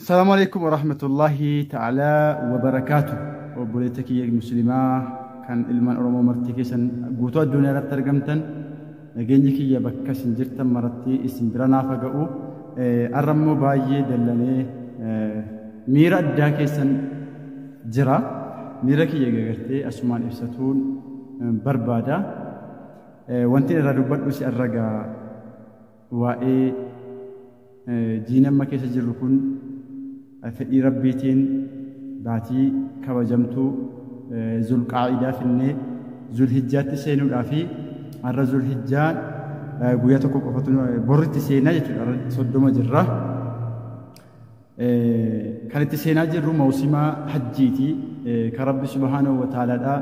Salaamu alaikum warahmatullahi ta'ala wabarakaatu. Obboleetta kiyya muslimaa kan ilmaan Oromoo martii keessan guutuu addunyaa irratti argamtan, nageenyi kiyya bakka isin jirtan maratti isin bira naaf ga'u. Har'a immoo baay'ee dallanee miira addaa keessan jira. Miira kiyya gartee asumaan ibsatuun barbaada. Wanti irraa dubbadhu si arra gaa waa'ee diina amma keessa jirru kun fedhii Rabbiitiin baatii kabajamtuu Zulqaa'idaa finnee Zulhijjaatti seenuudhaa fi har'a Zulhijjaan guyyaa tokko qofatu borritti seenaa jechuudha. Har'a 30 jirra. Kan itti seenaa jirru mawsima hajjiiti. Kan Rabbi subhaanahu wa ta'aalaadhaa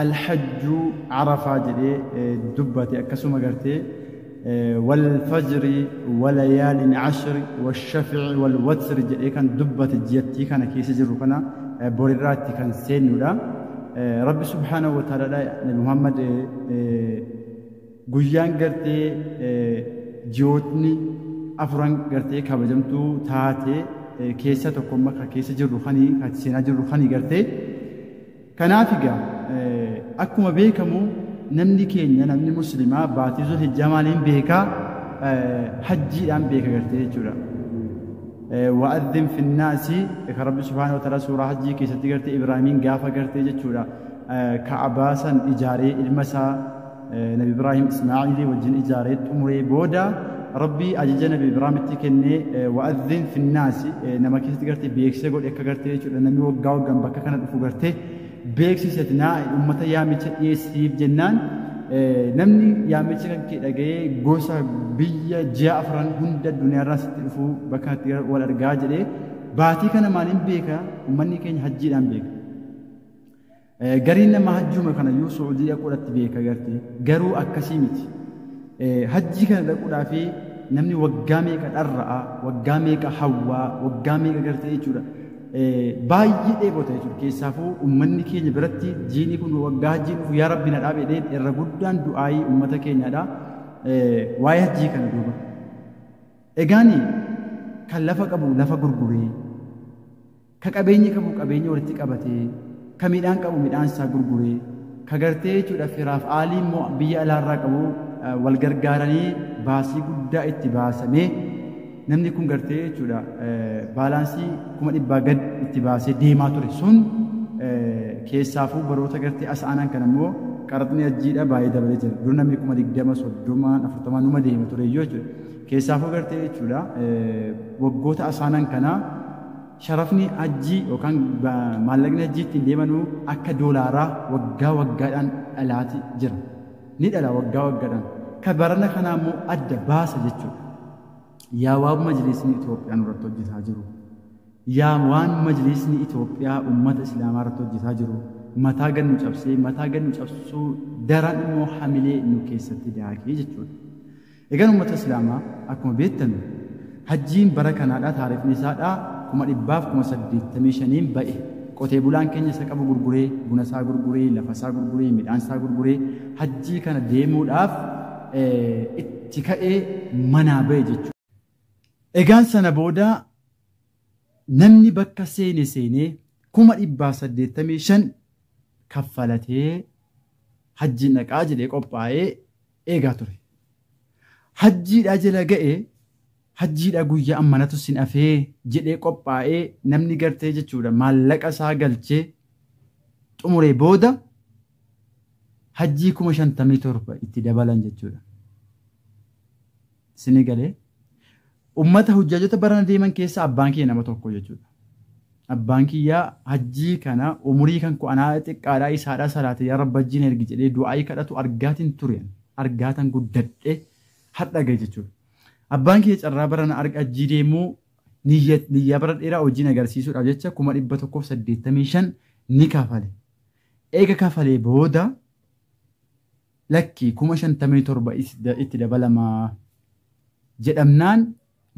alhajju Arafaa jedhee dubbate, akkasuma gartee walfajri walayaalin ashri washafi'i walwatri jedhee kan dubbate jiyattii kana keessa jirru kana borirraatti kan seennudha. Rabbi subhaanahu wa ta'aalaadhaa Nabi Muhammad guyyaan gartee ji'ootni afuran gartee kabajamtuu taate keessa tokko kan keessa jirru kanii kan seenaa jirru kanii gartee. Kanaaf egaa akkuma beekamu namni keenya, namni muslimaa baatii Zulhijjaa maaliin beekaa? Hajjiidhaan beeka gartee jechuudha. Wa'adhin finnaasi kan Rabbi subhaanahu wa ta'ala suuraa hajjii keessatti gartee Ibraahimiin gaafa gartee jechuudha Ka'abaa san ijaaree ilma isaa Nabi Ibraahim Ismaa'ilii wajjin ijaaree xumuree booda Rabbi ajaja Nabi Ibraahimitti kennee wa'adhin finnaasi nama keessatti gartee beeksisa godhe akka gartee jechuudha namni waggaa waggaan bakka kana dhufu gartee beeksisati naa uummata yaamicha dhiyeessiif jennaan, namni yaamicha kan kee dhaga'ee gosa biyya ji'a afran hunda addunyaarraa sitti dhufu bakka kanatti wal argaa jedhee. Baatii kana maaliin beeka? Uummanni keenya hajjiidhaan beeka. Gariin nama hajjuma kanayyuu Suudii dhaquudhaatti beeka gartee, garuu akkasii miti. Hajjii kana dhaquudhaa fi namni waggaa meeqa dharra'a, waggaa meeqa hawwaa, waggaa meeqa gartee jechuudha. Baay'ee dheebota jechuudha. Keessaafuu uummanni keenya biratti jiini kun waggaa hajjii dhufu yaa Rabbi na dhaabe jedhee irra guddaan du'aayii uummata keenyaadha. Waa'ee hajjii kana duuba. Egaani kan lafa qabu lafa gurguree, ka qabeenya qabu qabeenya walitti qabatee, ka midhaan qabu midhaan isaa gurguree, ka gartee jechuudha firaaf aalii immoo biyya alaarraa qabu wal gargaaranii baasii guddaa itti baasamee namni kun gartee jechuudha baalaansii 100,000 gad itti baasee deemaa ture sun. Keessaafuu baroota gartee as aanan kan immoo qaraxni hajjiidha baay'ee dabalee jira. Dur namni 20,000, 30, 40 numa deema ture iyyuu jechuudha. Keessaafuu gartee jechuudha waggoota asaanan kanaa sharafni hajjii yookaan maallaqni hajjii ittiin deemanuu akka doolaaraa waggaa waggaadhaan dhalaati jira. Ni dhala waggaa waggaadhaan. Ka barana kanaa immoo adda baasa jechuudha. Yaa waan majlisni Itoophiyaa nurratti hojjetaa jiru. Yaa waan majlisni Itoophiyaa uummata Islaamaa irratti hojjetaa jiru. Mataa gad nu cabsee, mataa gad nu cabsuu daran immoo hamilee nu keessatti daakee jechuudha. Egaan uummata Islaamaa, akkuma beektan hajjiin bara kanaadhaa taarifni isaadhaa 185,000 ba'e. Qotee bulaan keenya isa qabu gurguree, buna isaa gurguree, lafa isaa gurguree, midhaan isaa gurguree hajjii kana deemuudhaaf itti ka'ee manaa ba'e jechuudha. Egaan sana booda namni bakka seene seenee 185,000 kaffalatee hajjiin dhaqaa jedhee qophaa'ee eegaa ture. Hajjiidhaa jala ga'ee hajjiidhaa guyyaa ammanatu sin afee jedhee qophaa'ee namni gartee jechuudha maallaqa isaa galchee xumuree booda hajjii 57,000 itti dabalan jechuudha. Sini galee ummata hujjaajota barana deeman keessa abbaan kiyya nama tokko jechuudha. Abbaan kiyyaa hajjii kana umurii kan anaa xiqqaadhaa isaadhaa salaate yaa Rabbi hajjiin ergi jedhee du'aayii kadhatu argaatiin ture, argaatan guddadhe har'a gahe jechuudha. Abbaan kiyya carraa barana hajjii deemuu niyyaa bara dheeraa hojiin agarsiisuudhaaf jecha 185,000 ni kafale. Eega kafalee booda lakki 57,000 itti dabalamaa jedhamnaan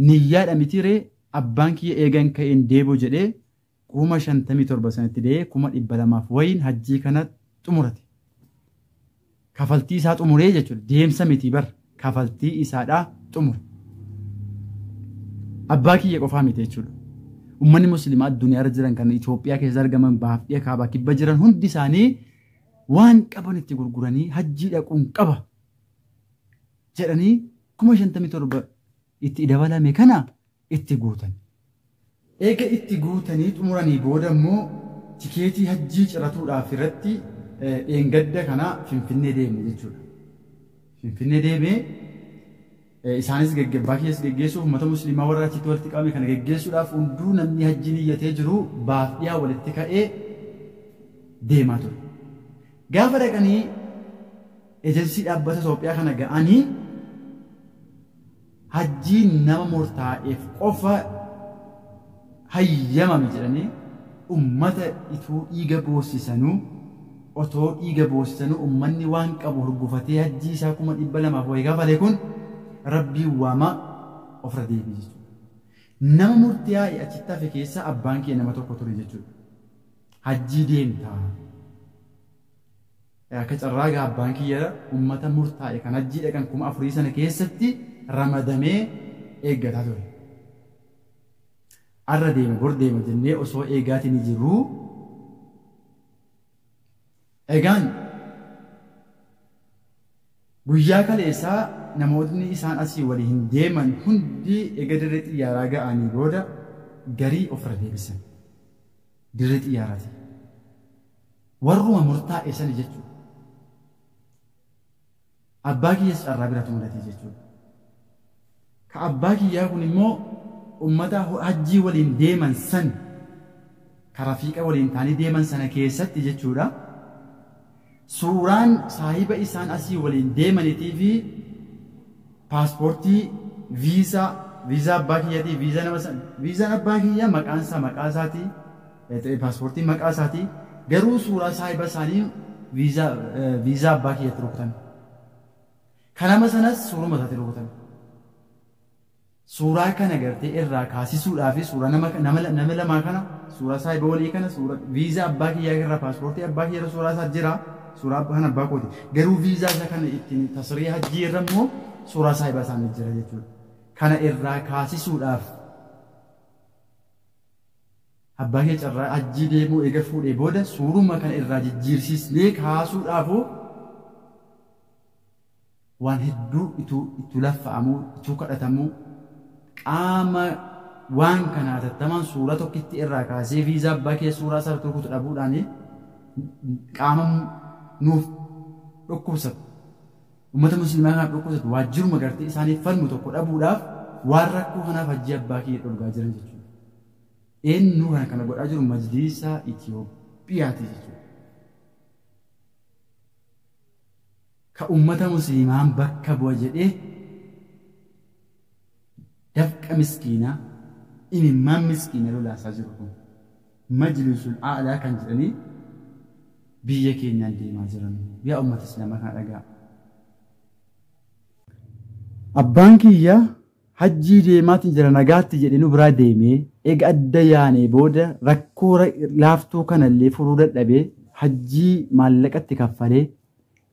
niyyaadha mitiree abbaan kiyya eegan ka'een deebi'u jedhee 57,000 sanatti dee'ee 200,000 wayiin hajjii kana xumurate. Kafaltii isaa xumuree jechuudha. Deemsa miti bar kafaltii isaadhaa xumure. Abbaa kiyya qofaa miti jechuudha. Uummanni musliimaa addunyaarra jiran kan Itoophiyaa keessa argaman baaf dhiya kaabaa kibba jiran hundi isaanii waan qaban itti gurguranii hajjii dhaquun qaba jedhanii 57,000 itti dabalame kana itti guutan. Eega itti guutanii xumuranii booda immoo tikeetii hajjii ciratuudhaaf irratti dheengadda kana Finfinnee deemne jechuudha. Finfinnee deemee isaanis abbaa kiyyas geggeessuuf uummata musliimaa warra achitti walitti qabame kana geggeessuudhaaf hunduu namni hajjii niyyatee jiru baaf dhiyaa walitti ka'ee deemaa ture. Gaafa dhaqanii ejensii dhaabbata Itoophiyaa kana ga'anii hajjiin nama murtaa'eef qofa hayyamame jedhanii uummata ituu dhiiga boossisanuu otoo dhiiga boossisanuu uummanni waan qabu hurgufatee hajjii isaa 200,000 wayii kafale kun Rabbiin waamaa ofirra deebi'e jechuudha. Nama murtiyaa'e achitti hafe keessa abbaan kee nama tokko ture jechuudha. Hajjii deemtaa. Akka carraa gaa abbaan kiyya uummata murtaa'e kan hajjii dhaqan 4,000 sana keessatti ramadamee eeggataa ture. Arra deema bor deema jennee osoo eegaatiin jirruu egaan guyyaa kaleessaa namootni isaan asii walii hin deeman hundi eega dirree xiyyaaraa ga'anii booda garii ofirra deebisan. Dirree xiyyaaraati. Warruma murtaa'e sani jechuudha. Abbaa kiyyas carraa biraatu mudate jechuudha. Ka abbaa kiyyaa kun immoo uummata hajjii waliin deeman san ka rafiiqa waliin ta'anii deeman sana keessatti jechuudha. Suuraan saahiba isaan asii waliin deemaniitii fi paaspoortii viizaa abbaa kiyyaatii viizaa nama sana viizaan abbaa kiyyaa maqaan isaa maqaa isaatii paaspoortii maqaa isaatii garuu suuraa saahiba isaanii viizaa abbaa kiyyaatti rukutame. Kan nama sanas suuruma isaatti rukutame. Suuraa kana gartee irraa kaasisuudhaa fi suuraa nama lamaa kana suuraa saahiba walii kana suuraa viizaa abbaa kiyyaa irraa paaspoortii abbaa kiyyaa irra suuraa isaa jira. Suuraa kana abbaa kooti. Garuu viizaa isa kana ittiin tasrii hajjii irra immoo suuraa saahiba isaanii jira jechuudha. Kana irraa kaasisuudhaaf abbaa kee carraa hajjii deemuu eega fuudhee booda suuruma kana irraa jijjiirsisnee kaasuudhaafu waan hedduu ituu laffa'amuu ituu kadhatamuu qaama waan kanaa tattamaan suuraa tokkitti irraa kaasee viizaa abbaa kee suuraa isaa tokkotu dhabuudhaan qaama nuuf dhukkubsatu. Uummata musliimaa kanaaf dhukkubsatu waajjiruma gartee isaaniif falmu tokko dhabuudhaaf waan rakkoo kanaaf hajjii abbaa kee dhorgaa jiran jechuudha. Eenyu kana godhaa jiru majliisa Itoophiyaati jechuudha. Ka uummata musliimaan bakka bu'a jedhee dafqa miskiinaa imimmaan miskiina lolaasaa jiru kun majlisul a'laa kan jedhanii biyya keenyaan deemaa jiran. Yaa uummata islaamaa kana dhagaa. Abbaan kiyya hajjii deemaatiin jira nagaatti jedhee nu biraa deemee eega adda yaanee booda rakkoo laaftuu kanallee furuu dadhabee hajjii maallaqatti kaffalee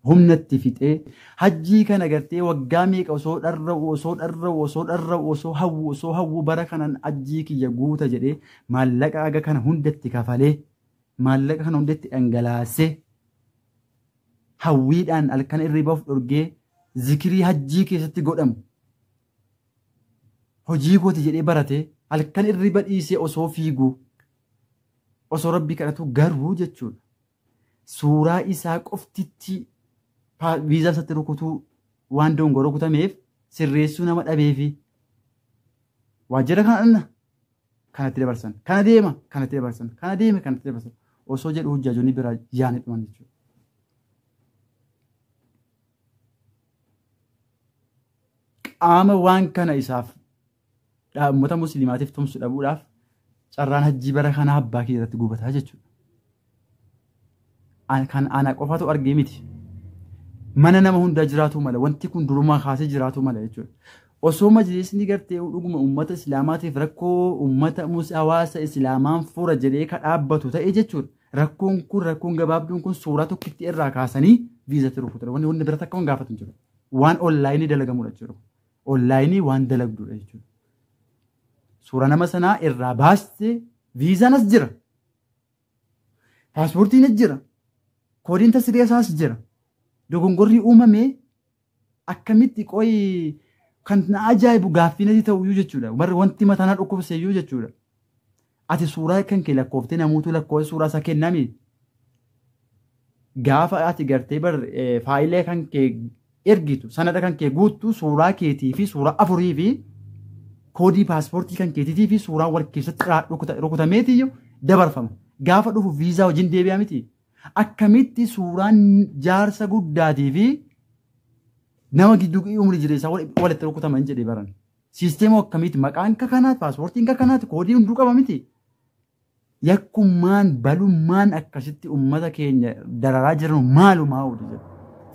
humnatti fixee hajjii kana gartee waggaa meeqa osoo dharra'u osoo dharra'u osoo dharra'u osoo hawwu osoo hawwu bara kanan hajjii kiyya guuta jedhee maallaqa aga kana hundatti kafalee maallaqa kana hundatti dhangalaasee hawwiidhaan halkan irriba of dhorgee zikirii hajjii keessatti godhamu hojii kooti jedhee barate halkan irriba dhiisee osoo fiigu osoo rabbii kadhatu garuu jechuudha. Suuraa isaa qoftitti viizaa isaatti rukutuu waan dongoroo rukutameef sirreessuu nama dhabeefi waajjira kana dhanna kanatti dabarsan kana deema kanatti dabarsan kana deeme kanatti dabarsan osoo jedhu hojjaajonni biraa yaanii dhuman jechuudha. Qaama waan kana isaaf uummata musliimaatiif tumsu dhabuudhaaf carraan hajjii bara kanaa abbaa kee irratti gubataa jechuudha. Kan ana qofatu argee miti. Mana nama hundaa jiraatu mala wanti kun durumaa kaasee jiraatu mala jechuudha. Osoo majlisni gartee dhuguma uummata islaamaatiif rakkoo uummata hawaasa islaamaan fura jedhee ka dhaabbatu ta'e jechuudha. Rakkoon kun rakkoon gabaabduun kun suuraa tokkitti irraa kaasanii viizatti rukutu. Wanni wanni bira takka waan gaafatu hin jiru. Waan onlaayinii dalagamudha jechuudha. Onlaayinii waan dalagdudha jechuudha. Suura nama sanaa irraa baaste viizaan as jira. Paaspoortiin as jira. Koodiin tasiree isaas jira. Dogongorri uumame akkamitti qoyi kan na ajaa'ibu gaaffii natti ta'u iyyuu jechuudha. Warri wanti mataa na dhukkubse iyyuu jechuudha. Ati suuraa kan kee lakkooftee namootu lakkoofsa suuraa isaa kennami. Gaafa ati gartee bar faayilee kan kee ergitu sanada kan kee guuttu suuraa keetii fi suuraa afurii fi koodii paaspoortii kan keetiitii fi suuraa wal keessatti rukutameetiyyuu dabarfama. Gaafa dhufu viizaa wajjin deebi'a miti. Akkamitti suuraan jaarsa guddaatii fi nama gidduu umurii jireessaa walitti rukutaman jedhee baran. Siisteema akkamitti maqaan kakanaati paaspoortiin kakanaati koodii hunduu qaba miti. Yakkummaan balummaan akkasitti uummata keenya dararaa jiran maalumaa oolu jedhu.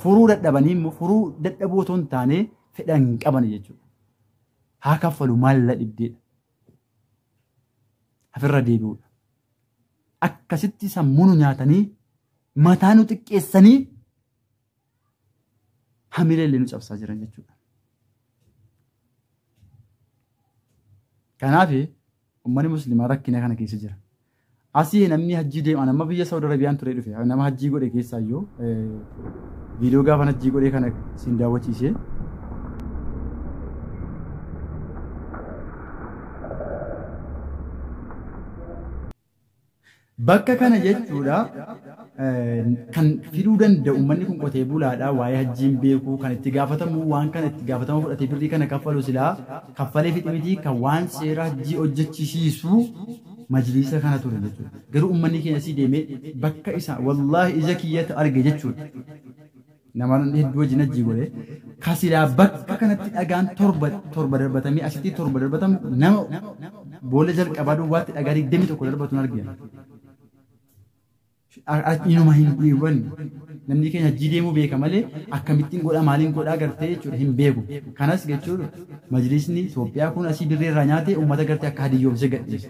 Furuu dadhabanii immoo furuu dadhabuu otoo hin taane fedhan hin qaban jechuudha. Haa kaffalu maalla dhibdeedha. Hafirra deebi'uudha. Akkasitti sammuu nu nyaatanii mataa nu xiqqeessanii hamilee illee nu cabsaa jiran jechuudha. Kanaaf uummanni musliimaa rakkina kana keessa jira. Asii namni hajjii deema nama biyya Saudi Arabiyaan ture dhufe nama hajjii godhe keessaa iyyuu viidiyoo gaafa hajjii godhe kana siin daawwachiise. Bakka kana jechuudha kan fiduu danda'u uummanni kun qotee bulaadha waa'ee hajjiin beekuu kan itti gaafatamu waan kana itti gaafatamu fudhatee birrii kana kaffalu silaa kaffalee fixi miti kan waan seera hajjii hojjechisiisu majliisa kana ture jechuudha. Garuu uummanni keenya asii deemee bakka isaa wallaahi ija kiyyatti arge jechuudha. Nama hedduu wajjin hajjii godhe kasilaa bakka kanatti dhagaan torba darbatamee asitti torba darbatamu nama boolla jalqabaa duwwaatti dhagaa 21 darbatu argina. Inuma hin hubanne namni keenya hajjii deemuu beeka malee akkamittiin godha maaliin godhaa gartee jechuudha hin beeku. Kanas jechuudha majlisni Itoophiyaa kun asii birree irraa nyaatee uummata gartee akka hadiyyoomsee gadhiisa.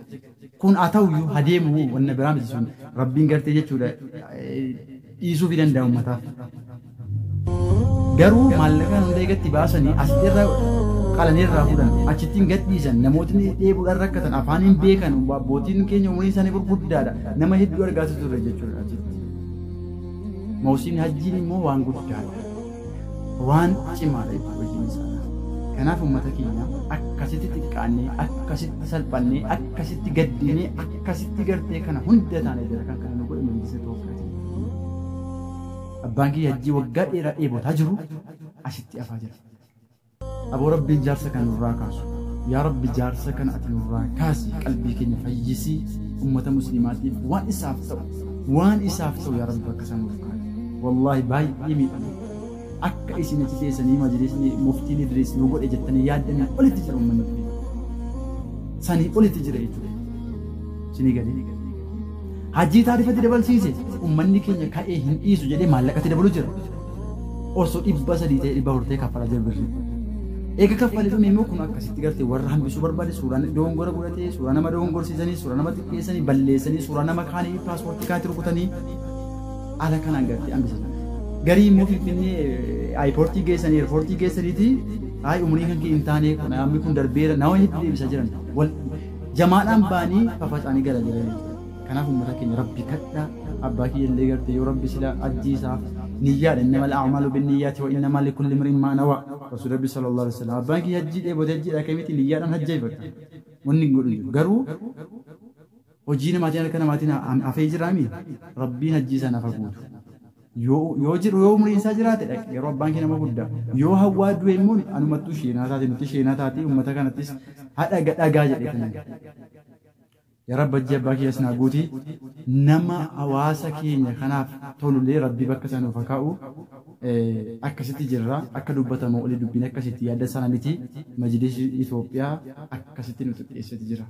Kun haa ta'uyyuu hadeemu wanna biraa miti sun rabbiin gartee jechuudha dhiisuu fi danda'a uummataaf. Garuu maallaqa hunda eegatti baasanii asitti irraa qalanii irraa fuudhan achittiin gadhiisan namootni dheebuudhaan rakkatan afaan hin beekan abbootiin keenya umuriin isaanii gurguddaadha nama hedduu argaa turre jechuudha achitti. Mawsiin hajjiin immoo waan guddaadha waan cimaadha jechuudha hojiin isaa. Kanaaf uummata keenya akkasitti xiqqaannee akkasitti salphannee akkasitti gaddinee akkasitti gartee kana hunda taanee jira kan kana nu godhe majlisa Itoophiyaati. Abbaan kiyya hajjii waggaa dheeraa dheebotaa jiru asitti afaa jira. Aboo Rabbiin jaarsa kana nurraa kaasu. Yaa Rabbi jaarsa kana ati nurraa kaasi qalbii keenya fayyisii uummata musliimaatiif waan isaaf ta'u yaa Rabbi bakka isaan nuuf kaa'i. Wallaahi baay'ee miidhama. Akka isin achi teessanii majlisni muftiin Idriis nu godhe jettanii yaaddanii olitti jira uummanni keenya. Sanii olitti jira jechuudha. Isinii gadi. Hajjii taarifatti dabalsiise uummanni keenya ka'ee hin dhiisu jedhee maallaqatti dabalu jira. Osoo 300 ta'e 400 ta'e kaffalaa jira birrii. Eega kaffalee dhume immoo kun akkasitti gartee warra hambisuu barbaade suuraan dogongora godhatee suuraa nama dogongorsiisanii suuraa nama xiqqeessanii balleessanii suuraa nama kaanii paaspoortii kaanii rukutanii ala kanaan gartee hambisan. Garii immoo Finfinnee aayirpoortii geessanii eerpoortii geessaniiti hayi umurii kan kee hin taane kun namni kun darbeera nama hedduu deebisaa jiran wal jamaadhaan ba'anii faffaca'anii gala jiran. Kanaaf uummata keenya rabbi kadhaa abbaa kiyya illee gartee yoo rabbi sila hajjii isaaf niyyaadha innama al-a'maalu bin-niyyaati wa innama likulli imri'in maa nawaa rasuul rabbi sallallahu alaihi wasallam abbaan kiyya hajjii dheebote hajjiidha akkamitti niyyaadhaan hajjee bakka wanni hin godhu jiru garuu hojii namaatiin harka namaatiin hafee jiraami rabbiin hajjii sana hafa guutu. Yoo jiru yoo umriin isaa jiraate dhaqe yeroo abbaan kee nama guddaa yoo hawwaa du'e immoo anumattuu sheenaa taate nuti sheenaa taate uummata kanattis haadha dhagaa jedhee kan yaa Rabbi hajjii abbaa kiyya sinaa guuti nama hawaasa keenya kanaaf tolullee rabbi bakka sana nuuf haa kaa'u akkasitti jirra akka dubbatamu olii dubbiin akkasitti yaadda sana miti majlisni Itoophiyaa akkasitti nu xiqqeessati jira.